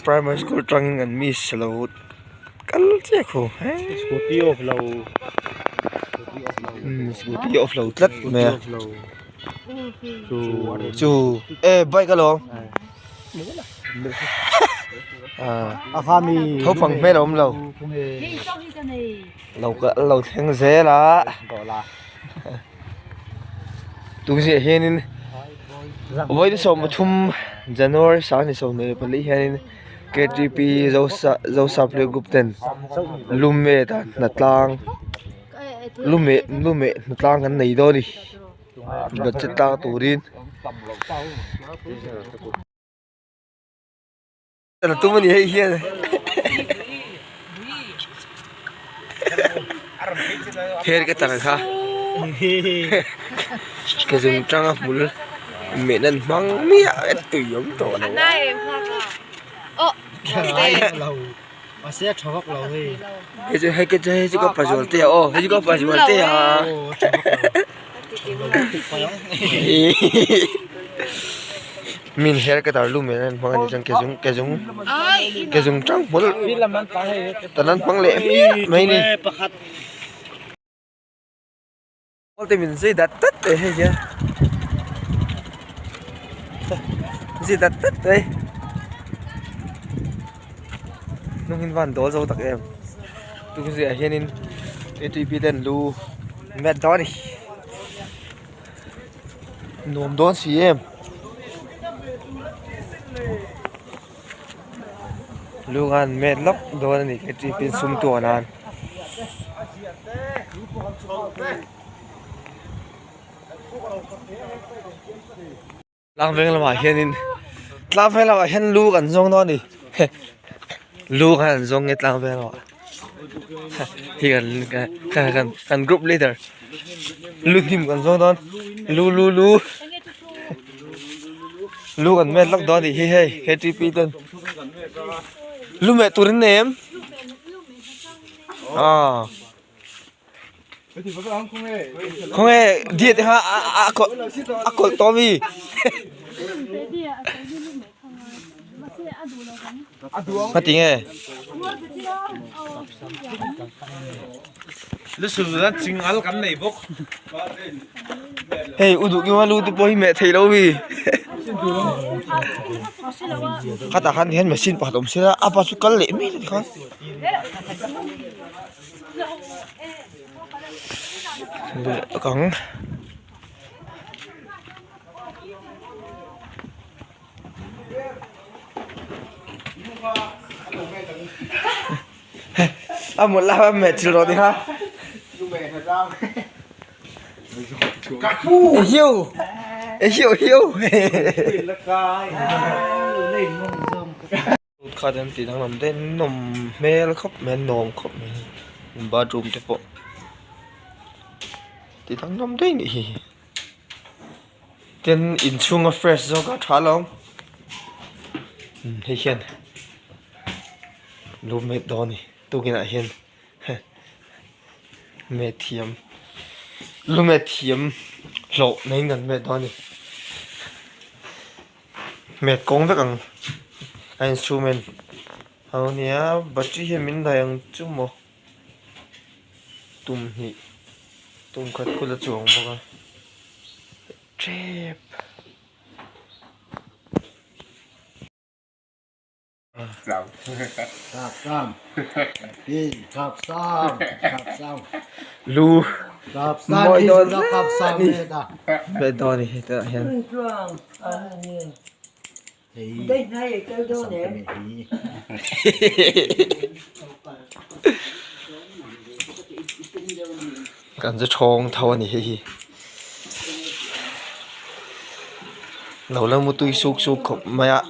Primary school atangin an miss lo kal chiah khu Scooty off lo Scooty off lo tlat mai a chu e bike alawm naupang hmel a awm lo lo lo thleng zel a tunziah hianin vawiin 13 January 2024 hianin K T P Zosapli group ten lumet a hnatlang lumeh lumeh hnatlang an nei dawn a ni budget tlang turin. A tum a ni hei hian her ka chak kha ka zum tang a hmul meh nan hmang miah a tui awm tawh lo hei chu hei chu hei chu ka pa zual te a aw hei chu ka pa zual te a. Min her ka tar lu mai an hmang a ni chuan ke zung ke zung ke zung tang hmul tan an hmang leh hmiah mai a ni. Te min zui dat dat mai hei hian zui dat dat mai hnung in van dawl zo tak em tukverh ah hianin A T P te an lu mat dawn a ni. Nuam dawn si em lu khan met lawk dawn a ni K T P sum tuah nan tlang veng lamah hianin tlang veng lamah hian lu kan zawng dawn a ni lu khan an zawng nge tlang veng lamah. Hei kan kan kan kan group leader lu hnim kan zawng dawn lu lu lu lu kan met lawk dawn tih hi hei K T P ten lu meh tur in nei em ah khawnge diet te kha a a a kawlh tawh ami. Hati nge? Hei u duh kima lu te pawh hi meh theih lo mi. Khatah khan hian machine pakhat awm sela a pa chu kal leh mai lo tikhan. Leh kang. A mut lai a meh thil rawh ti kha hiu hiu hiu kha ten tih danglam te nawm hmel khawp mai a nuam khawp mai bathroom te pawh tih danglam daih a nih hi. Tin inchhung a fresh zawk a tha alawm hei hian lu met dawn a ni tukin ah hian met thiam lu met thiam hlawh mai in kan met dawn a ni met kawng vek ang a instrument a lo nia battery hian min daih ang chu maw. Tum hnih tum khat kul a chuang bawk a tep. Lu mawi dawn hle a ni mawi dawn a ni hetah hian. Kan zu thawng tho a ni hei hi lo la mutui suk suk khawp mai a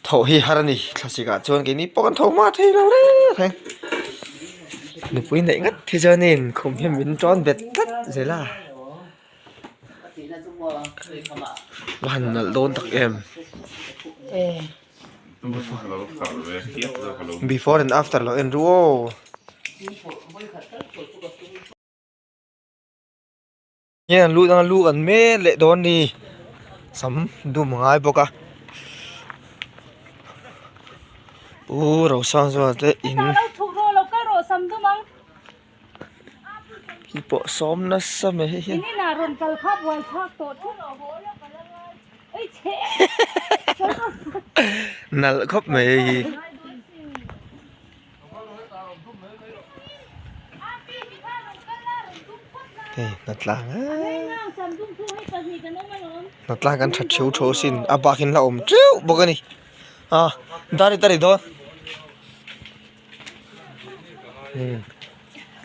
thawh hi har a ni thlasik ah chuan keini pawh kan tho hma thei lo reng reng nupui neih ngat hi chuanin khum hi min tawn bet tlat zel a. Va han nalh dawn tak em before and after lo en ru aw. Nge an lut anga lu an mek leh dawn ni sam dum a ngai bawk a. Pu Rosangzuala te in hi pawh sawm nasa mai hei hian nalh khawp mai hei hi. Hei hnatlang hnatlang kan tha theu tho sin a bak in la awm teuh bawk a ni a dari dari dawn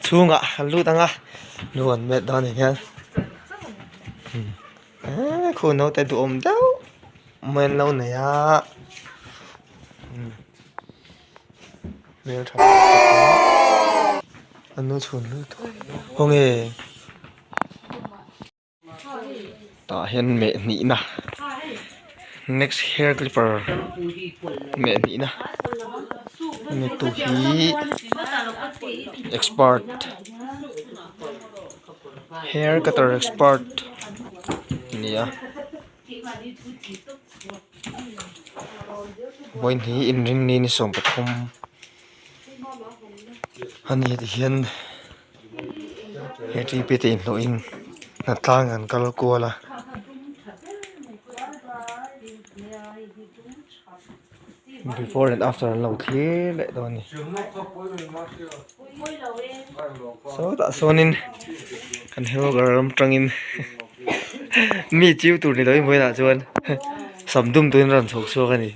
chhungah an lut ang a nu an met dawn ah hian eee khu naute duhawm deuh mai an lo nei a. Hmel tha an nu chhun lutuk khaw nge tah hian meh hnih na next hair clipper meh hnih na hemi tu hi expert hair cutter expert a ni a. Vawiin hi inrinni ni 13 a ni tihian he T P te inhlawhin hnatlang an kal kual a. Before and after an lo thlir leh dawn a ni. Sawtah sawnin kan hero ram tangin mi chiu tur ni loin vawiinah chuan sam dum turin a rawn chhawk chhuak a ni.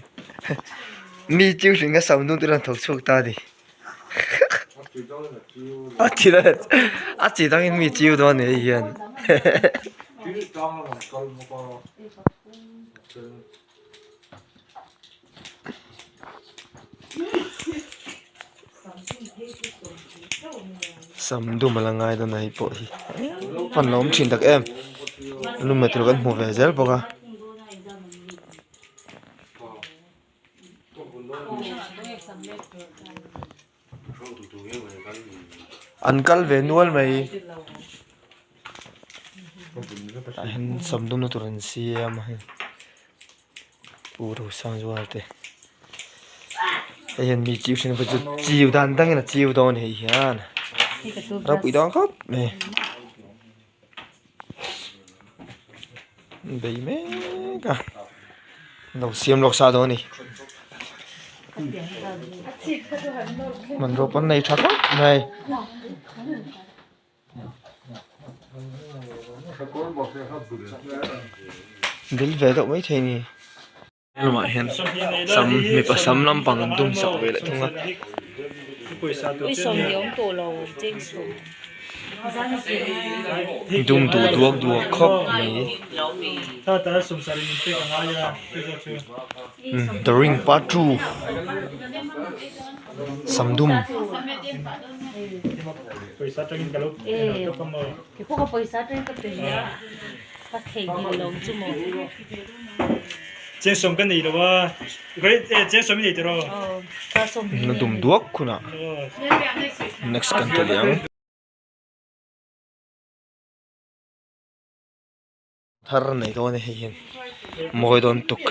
Mi chiu hring a sam dum turin a rawn thawk chhuak ta a ni. A chi a chi dangin mi chiu dawn a ni hei hian. Sam dum a la ngai dawn a hei pawh hi fan lo awm thin tak em lume tur kan hmu ve zel bawk a. An kal ve nual mai tah hian sam dumna tur an siam a hei pu Rosangzuala te hei hian mi chiu thin chu chiu dan dangin a chiu dawn hei hian ropui dawn khawp mai bei mek a lo siam lawk sa dawn a ni hmanrua pawn nei tha khawp mai. Dil ve deuh maithei a ni. Lamah hian sam mipa sam lampang an dum sak ve leh thung a. Dum duh duak duak khawp mai. The ring part 2 sam dum. Na dum duak hunah next kan ti leh ang. Thar nei dawn a hei hian mawi dawn tuk.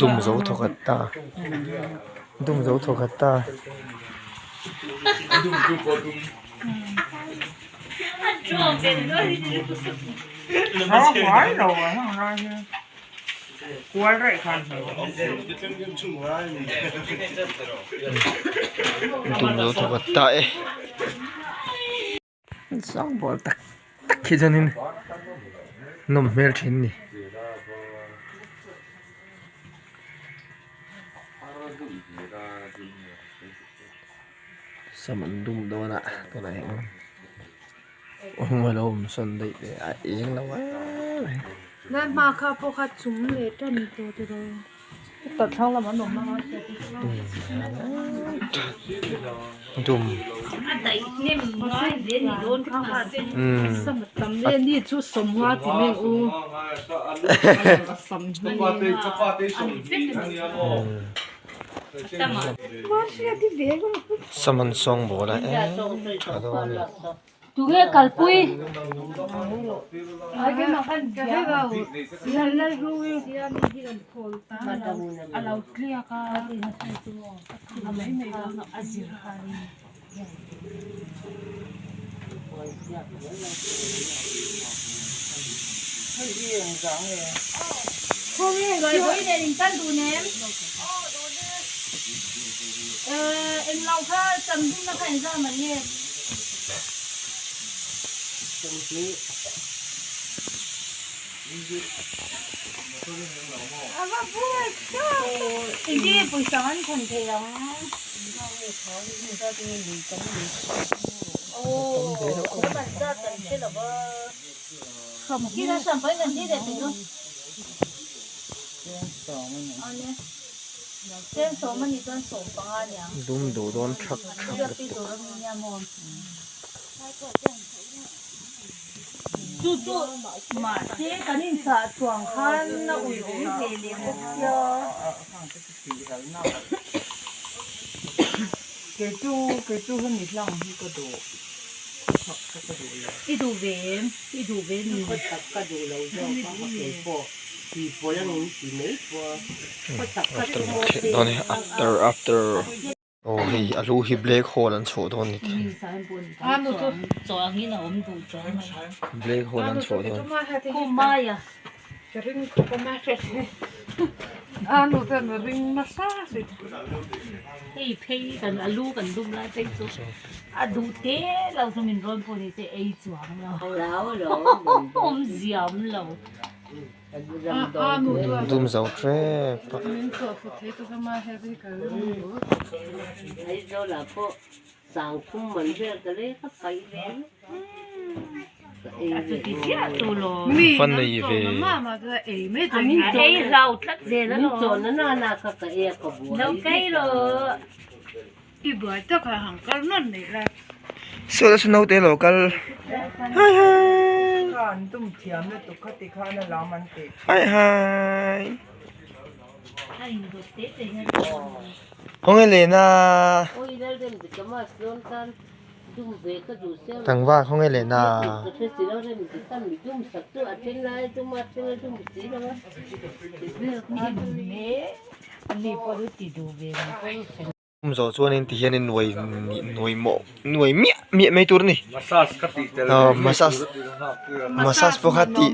Dum zo thawkhat ta dum zo thawkhat ta. Dum zo thawkhat ta e. Sang bawr tak tak hi chuanin nawm hmel thin a ni. Sam an dum dawn a tunah hian awm a lo awm sawn daih leh a eng lo em mai. Dum Saman sawng bawl a eng tha dawn a ni. Tunge kalpui? Dum duh dawn thak thak lutuk. Chu chu mahse kan inchah chuang khan a ui awm ve leh bawk sia. I duh ve em? I duh ve ni? After dawn e after after. Aw hei a lu hi black hole an chhuah dawn ni tih black hole an chhuah dawn. Dum zo tep a. Fan nei ve. Saw chu naute lo kal hai hai hai hai khawnge lena tlangval khawnge lena. Kum zawh chuanin ti hianin nuai nuai mawh nuai miah miah mai tur a ni aw massage massage pawh kha tih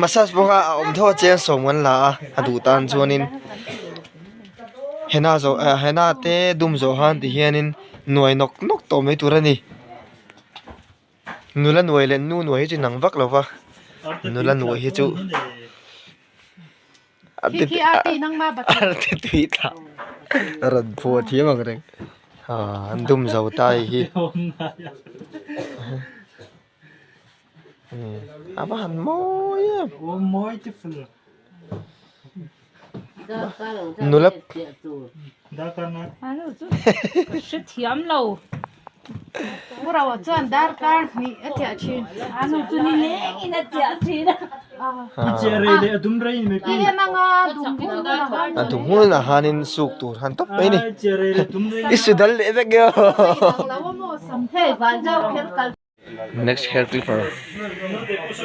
massage pawh kha a awm tho a cheng sawm kan la a a duh tan chuanin henna zawh ah henna te dum zawh khan ti hianin nuai nawk nawk tawh mai tur a ni nula nuai leh nu nuai hi chu inang vak lo va nula nuai hi chu. Arte tui thlah rawn phuah thiam ang reng an dum zo ta hei hi a va han mawi em nula A dum hunah khanin suk tur han tawp mai a ni i su dal leh vek emaw next hair clipper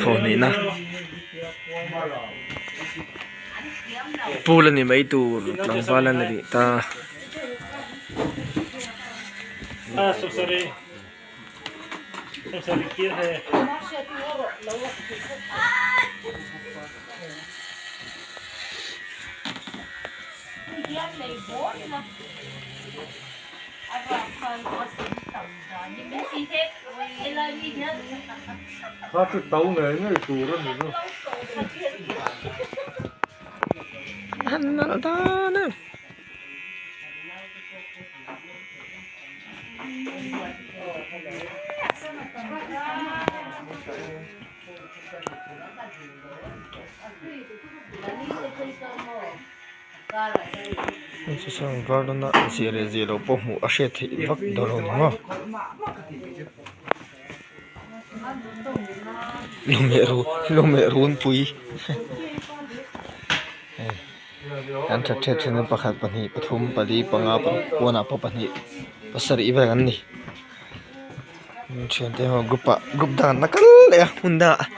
thawhhnihna pool a ni mai tur tlangval a ni rih ta. Han nalh dan em. Garden a zia leh zia loh pawh hmuh a hriat theih vak dawn lo ni maw lumeh runpui an that thet thin a pakhat pahnih pathum pali panga pawnah pawh pahnih pasarih vel an ni. Thiante ho group ah group dang an la kal leh a hmun dangah.